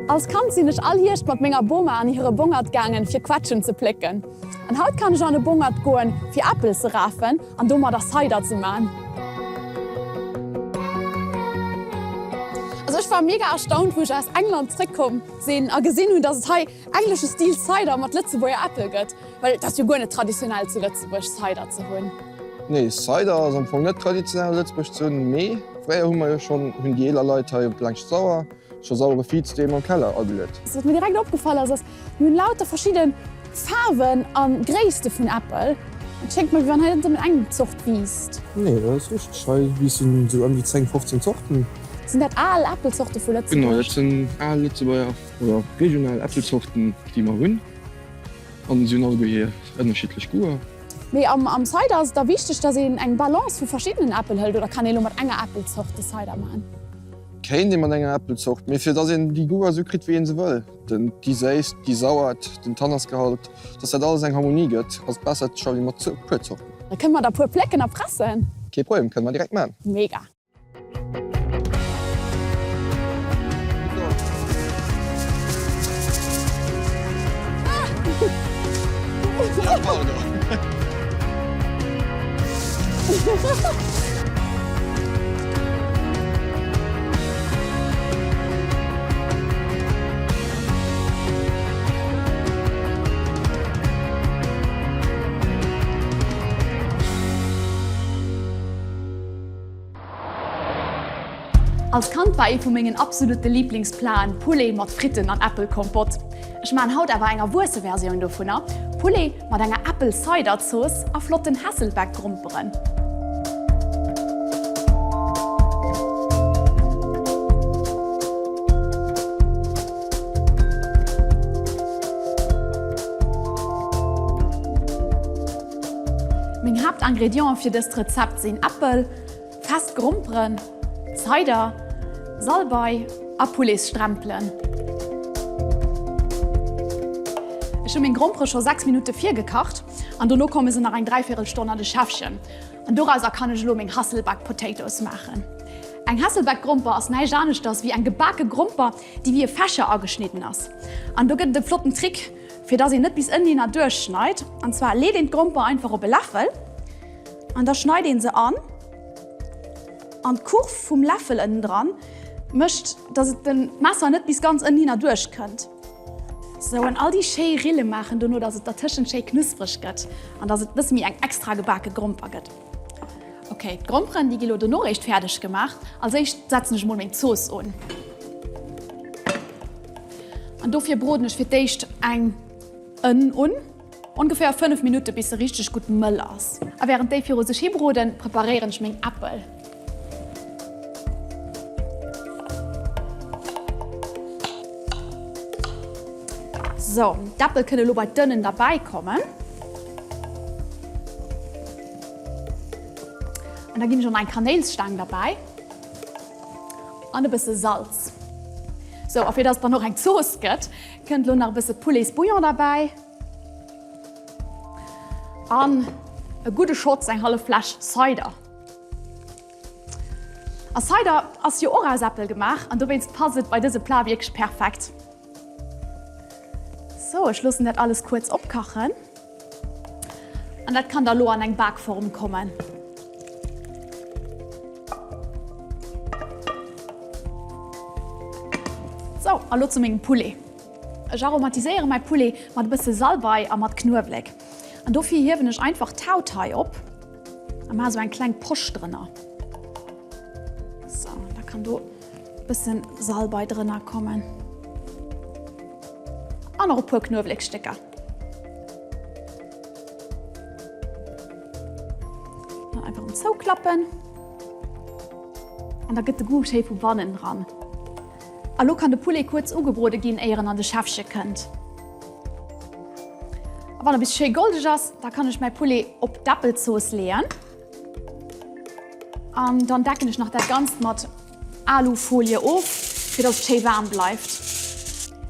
Als Kand sinn ech all Hierscht mat menger Boma an hire Bongert gaangen, fir Quetschen ze plécken. An haut kann ech an e Bongert goen, fir Äppel ze rafen an domadder Cider ze man. Also ech war mega erstaunt, wou ech aus England zréckkomm sinn a gesinn hunn, dass et hei englesche Stil Cider mat Lëtzebuerger Äppel gëtt, well et ass jo guer net traditionell zu Lëtzebuerg Cider ze hunn. Nee, Cider ass am Fong net traditionell a Lëtzebuerg ze hunn, mee fréier hu mer jo schonn, hunn déi eeler Leit hei op laanscht d'Sauer scho sauere Viz doheem am Keller ageluet. Wat mir direkt opgefall ass, ass mir hunn lauter verschidde Faarwen a Gréisste vun Äppel. Et schéngt mer wéi wann hei net nëmmen eng Zort wiisst. Nee, dat ass richteg, hei wiissen esou ëm déi 10, 15 Zorten. Sinn dat al Äppelzorte vu Lëtzebuerg? Genau, dat sinn al Lëtzebuerger oder regional Äppelzorten, déi mer hunn. An si hunn alleguer hir ënnerschiddlech Goûter. Mee am Cider ass et da wichteg, dass een eng Balance vu verschiddenen Äppel hëlt, oder kann ee lo mat enger Äppelzort de Cider man? Kéint ee mat enger Äppelzort, mee fir dass een déi Goûter esou kritt wéi een se wëll, den déi Séisst, déi Sauert, den Tannasgehalt, dass dat alles eng Harmonie gëtt, ass et besser ze schaffen mat puer Zorten. Da kënne mer der puer plécken a pressen. Kee Problem, kënne mer direkt man. Mega! Als Kand war ee vu mengen absolute Liblingsplaten Poulet mat Fritten an Äppelkompott. Ech maan haut awer eng erwuesse Versioun dovunner, Poulet mat enger Äppel-Cider-Zooss a flotten Hasselback-Gromperen. Meng Haaptingredienten fir dëst Rezept sinn Äppel, fest Gromperen, Cider, Salbei a Pouletsstrempelen. Ech hu meng Grompere scho 6 Minutte virgekacht an dono komme se nach eng dräivéierel Stonn an de Schäffchen. An dorauser kann ech elo meng Hasselback Potatoes maachen. Eng Hasselback Gromper ass näischt aneschters wéi eng gebake Gromper, déi wéi e Fächer ageschnidden ass. An do gëtt et e flotten Trick, fir dass een net bis ënnehinner duerchschneit. An zwar leet een d'Gromper einfach op e Läffel an da schneit een se an an d'Kurv vum Läffel ënnendran mécht, dass et den Messer net bis ganz ënnehinner duerchkënnt. Sou, an all déi schéi Rille maachen dono, dass et dertëschent schéi knuspreg gëtt an dass et bësse méi eng extra gebake Gromper gëtt. Ok, d'Gromperen déi gi lo dono réischt fäerdeg gemaach. Als éischt setzen ech mol meng Zooss un. An dofir broden ech fir d'éischt eng Ënn un, ongeféier 5 Minutte bis se richteg gutt mëll ass. A wärend déi viru sech hi broden, preparéieren ech meng Äppel. Sou, d'Äppel kënne lo bei d'Ënnen derbäi kommen. An da ginn ech och nach eng Kanéilsstaang derbäi an e bësse Salz. Sou, a fir dass et dann och eng Zooss gëtt, kënnt elo nach e bësse Pouletsbouillon derbäi an e gudde Schotz, eng hallef Fläsch Cider. A Cider ass jo och aus Äppel gemaach an dowéinst passt et bei dëse Plat wierklech perfekt. Sou, ech loossen dat alles kuerz opkachen. An dat kann da lo an eng Bakform kommen. Sou, a lo zu mengem Poulet. Ech aromatiséiere mäi Poulet mat e bësse Salbei a mat Knuewelek. An dofir hiewen ech einfach d'Haut hei op a maache sou eng kleng Posch drënner. Sou, da kann do e bësse Salbei drënner kommen. An och e puer Knuewelekstécker. Dann einfach erëm zouklappen. An da gëtt de Goût schéi vu bannen dran. A lo kann de Poulet kuerz ugebrode ginn, éier en an de Schäffche kënnt. A wann e bis schéi goldeg ass, da kann ech mäi Poulet op d'Äppelzooss leeën. An dann decken ech nach dat Ganzt mat Alufolie of, fir dass et schéi waarm bleift.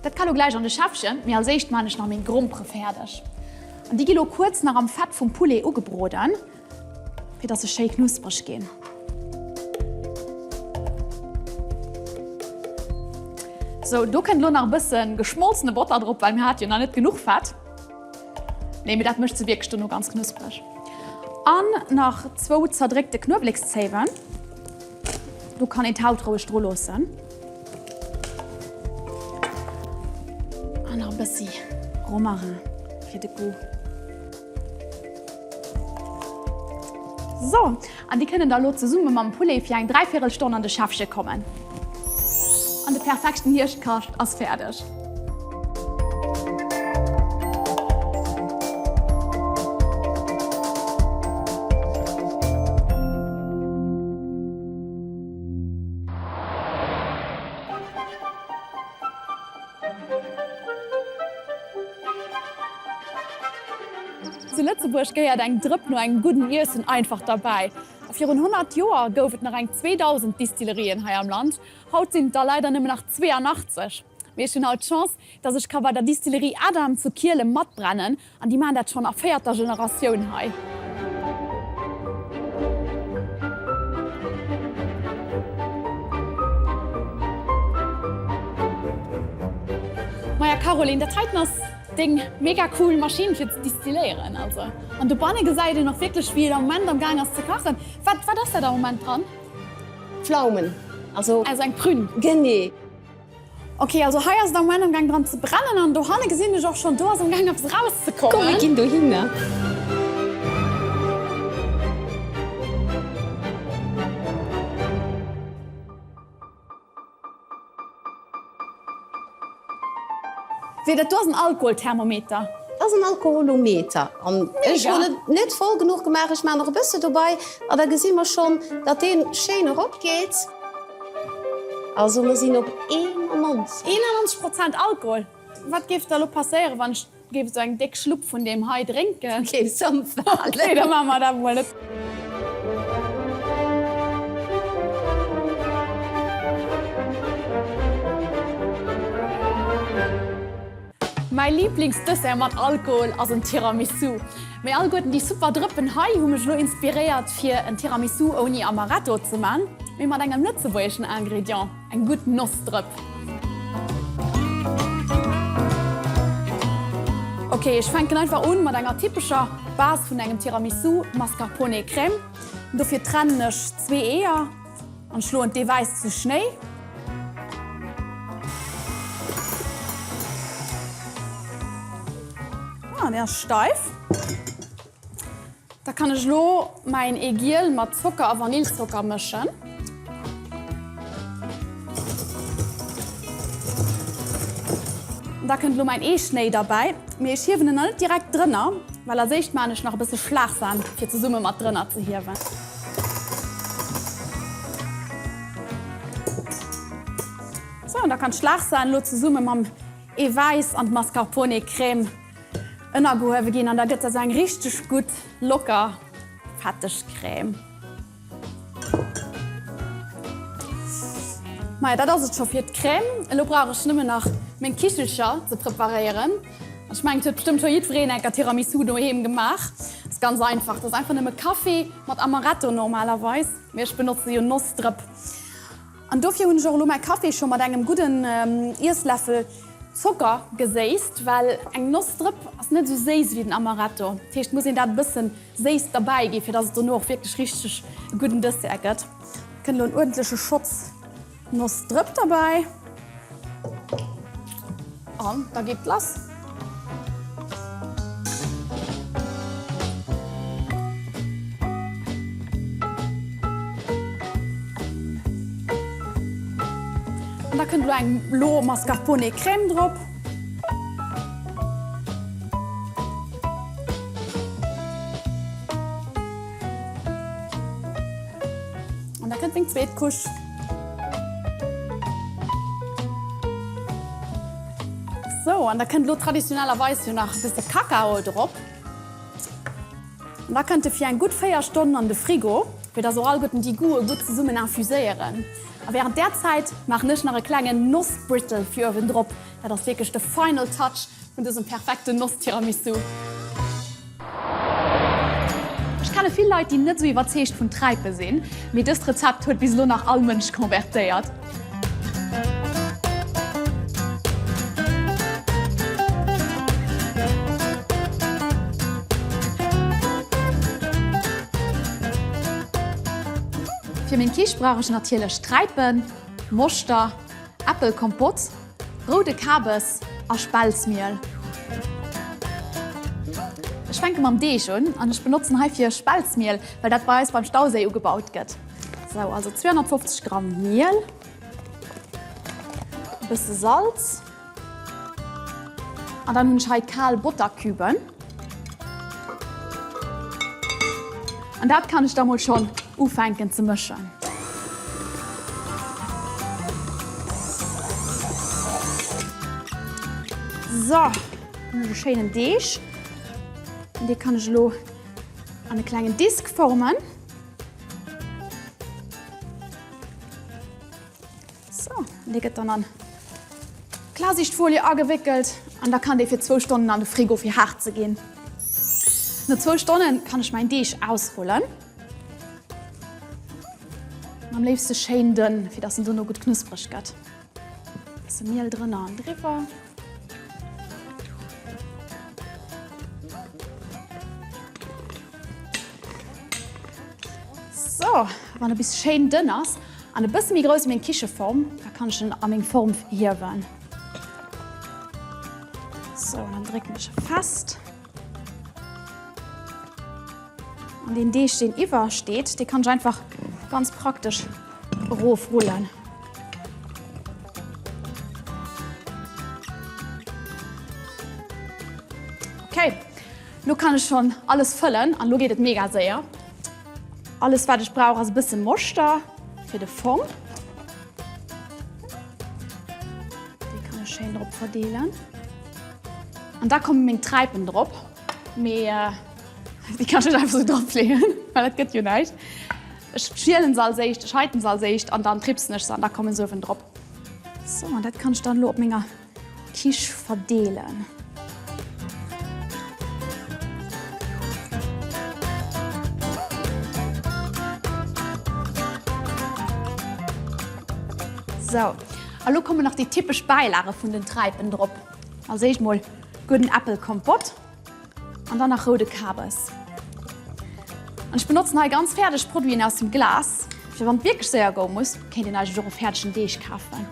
Dat ka lo gläich an de Schäffchen, mee als éischt maan ech nach meng Grompere fäerdeg. An déi gi lo kuerz nach am Fett vum Poulet ugebroden, fir dass se schéi knuspreg ginn. Sou, do kënnt elo nach e bësse geschmolzene Botter drop, well mir hate jo nach net genuch Fett. Nee, mee dat mécht se wierklech dono ganz knuspreg. An nach zwou zerdréckte Knuewelekszéiwen. Do kann een d'Haut roueg dru loossen. An nach e bëssi Romarin fir de Goût. So, an déi kënnen da lo zesumme mam Poulet fir eng dräivéierel Stonn an de Schäffche kommen. An de perfekten Hierschtkascht ass fäerdeg. Zu Lëtzebuerg gehéiert eng Drëpp no engem gudden Iessen einfach derbäi. A virun 100 Joer gouf et nach eng 2.000 Distillerien hei am Land. Haut sinn et der leider nëmmen nach 82. Mee ech hunn haut d'Chance, dass ech ka bei der Distillerie Adam zu Kielen matbrennen An déi maachen dat schonn a véierter Generatioun hei. Maja Caroline, dat heiten ass deng mega cool Maschinn fir ze distilléieren also. An dobanne gesäit een och wierklech wéi et am Moment am gaang ass ze kachen. Wat wat ass dat am Moment dran? Pflaumen, also. Also eng Prune. Genee. Ok, also hei ass et am Moment am Gaang dran ze brennen an dohanne gesinn ech och schonn, do ass am Gaang eppes erauszekommen. Komm mir ginn dohinner. Wéi, dat do ass en Alkoholthermometer? Dat ass en Alkoholometer an ech hunn et net voll genuch gemaach, ech maachen nach e bësse dobei an da gesi mer schonn, datt dee schéin eropgeet. Also mer sinn op 91. 91 Prozent Alkohol! Wat géif da lo passéieren, wann ech géif esou eng déck Schlupp vun deem hei drénken? Géifs ëmfalen. Ok, da maache mer dat mol net. Mäi Liiblingsdessert mat Alkohol ass en Tiramisu. Mee alleguerten déi super Drëppen hei hu mech elo inspiréiert fir en Tiramisu ouni Amaretto ze man, mee mat engem lëtzebuergeschen Ingrédient, eng gutt Nossdrëpp. Ok, ech fänken einfach un mat enger typescher Base vun engem Tiramisu, Mascarpone Crème. Dofir trennen ech zwee Eeër. An schloen d'Eewäiss zu Schnéi. Ah, deen ass steif. Da kann ech elo mäin Eegiel mat Zocker a Vanillszocker mëschen. Da kënnt elo mäin Eeschnéi derbäi, mee ech hiewen en nach net direkt drënner, well als éischt maan ech nach e bësse Schlagsahn fir zesumme mat drënner ze hiewen. Sou, an da kann d'Schlagsahn elo zesumme mam Eewäiss an d'Mascarpone-Crème ënnergehuewe ginn an da gëtt dat esou eng richteg gutt locker fetteg Crème. Maja, dat ass et scho fir d'Crème. Elo brauch ech nëmmen nach meng Kichelcher ze preparéieren. Ech mengen, et huet bestëmmt scho jiddwereen enker Tiramisu doheem gemaach. Ass ganz einfach, dat ass einfach nëmme Kaffi mat Amaretto normalerweis, mee ech benotze jo Nossdrëpp. An dofir hunn ech och elo mäi Kaffi scho mat engem gudden Iessläffel Zocker geséisst, well eng Nossdrëpp ass net esou séiss wéi den Amaretto. Dat heescht, et muss een dat e bëssen séiss derbäi gi fir dass et dono och wierklech richteg e gudden Dessert gëtt. Kënnt elo en uerdentleche Schotz Nossdrëpp derbäi an da geet et lass. An da kënnt elo eng Lo Mascarpone Crème drop. An da kënnt meng zweet Couche. Sou, an da kënnt elo traditionellerweis jo nach e bësse Kakao drop. An da kënnt e fir eng gutt 4 Stonnen an de Frigo, fir dass och alleguerten déi Goûte gutt zesummen infuséieren. A wärend där Zäit maachen ech nach e klengen Nossbrittle fir uewendrop. Dat ass wierklech de final touch vun dësem perfekten Noss-Tiramisu. Ech kenne vill Leit, déi net esou iwwerzeegt vun Träipe sinn, mee dëst Rezept huet bis elo nach all Mënsch convertéiert. Fir meng Quiche brauch ech natierlech Träipen, Moschter, Äppelkompott, roude Kabes a Spelzmiel. Ech fänke mam Deeg un an ech benotzen heifir Spelzmiel, well dat bei eis beim Stauséi ugebaut gëtt. Sou, also 250 Gramm Miel, e bësse Salz an dann hunn ech hei kal Botterküben. An dat kann ech da mol schonn ufänken ze mëschen. So, hunn ech e schéinen Deeg. An dee kann ech elo an e klengen Disk formen. So, an dee gëtt dann an Klarsichtfolie agewéckelt an da kann dee fir zwou Stonnen an de Frigo fir haart ze ginn. No zwou Stonnen kann ech mäin Deeg ausrullen. Am léifste schéin dënn, fir dass en dono gutt knuspreg gëtt. Bësse Miel drënner an driwwer. So, wann e bis schéin dënn ass an e bësse méi grouss wéi meng Kicheform, da kann ech en a meng Form hiewen. So, dann drécken ech e fest. An deen Deeg, deen iwwer steet, dee kann ech einfach ganz praktesch erofrullen. Okay, lo kann ech schonn alles fëllen an lo geet et mega séier. Alles wat ech brauch ass e bësse Moschter fir de Fong. Dee kann ech schéin drop verdeelen. An da komme meng Träipen drop. Mee déi kann ech net einfach sou drop leeën, well dat gëtt jo näischt. Ech schielen se als éischt, ech heiten se als éischt an dann tripsen ech se an da kommen se uewen drop. Sou, an dat kann ech dann elo op menger Quiche verdeelen. Sou, a lo kommen nach déi typesch Bäilage vun den Träipen drop. Als éischt mol gudden Äppelkompott an dann nach roude Kabes. An ech benotzen hei ganz fäerdeg Produiten aus dem Glas, fir wann et wierklech séier goe muss, kéint een eigentlech och e fäerdegen Deeg kafen.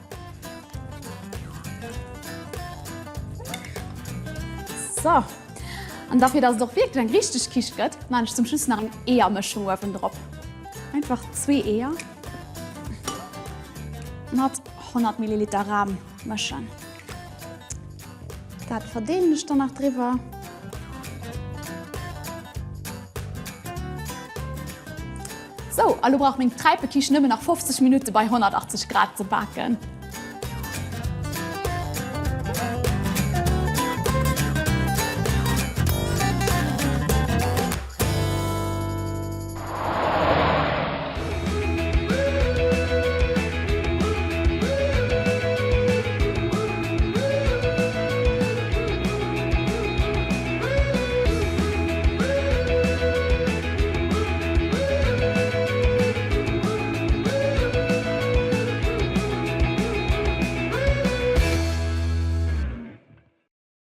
So, an da fir dass et och wierklech eng richteg Quiche gëtt, maan ech zum Schluss nach eng Eeërmëschung uewendrop. Einfach zwee Eeër mat 100 Milliliter Ram mëschen. Dat verdeelen ech dann nach driwwer. Sou, a lo brauch meng Träipequiche nëmmen nach 50 Minutte bei 180 Grad ze baken.